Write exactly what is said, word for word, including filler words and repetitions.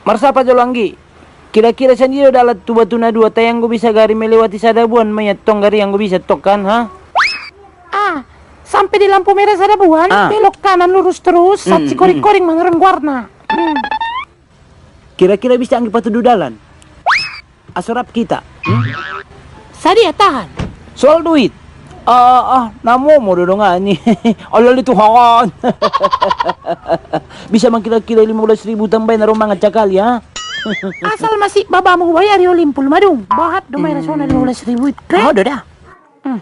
Marsapa jolo anggi. Kira-kira sandi do dalan tu Batu Nadua, tayanggo bisa gari melewati sadabuan mai, tong gari anggo bisa tong kan, ha? Ah, sampe di lampu merah sadabuan, ah, belok kanan lurus terus, mm, saat si koring-koring mangareng warna. Mm. Kira-kira bisa anggi patudu dalan? Asorap kita. Hmm? Sadia tahan. Soal duit. Ah, ah, namomo do dong ani. Alali Tuhan. Bisa mangkila-kila lima bolas ribu tambahan aro manga cakali, ha? Asal masi babamu bayar yo limpul madung. Bahat do mai rasona lima bolas ribu itu. Ada dah. Hmm.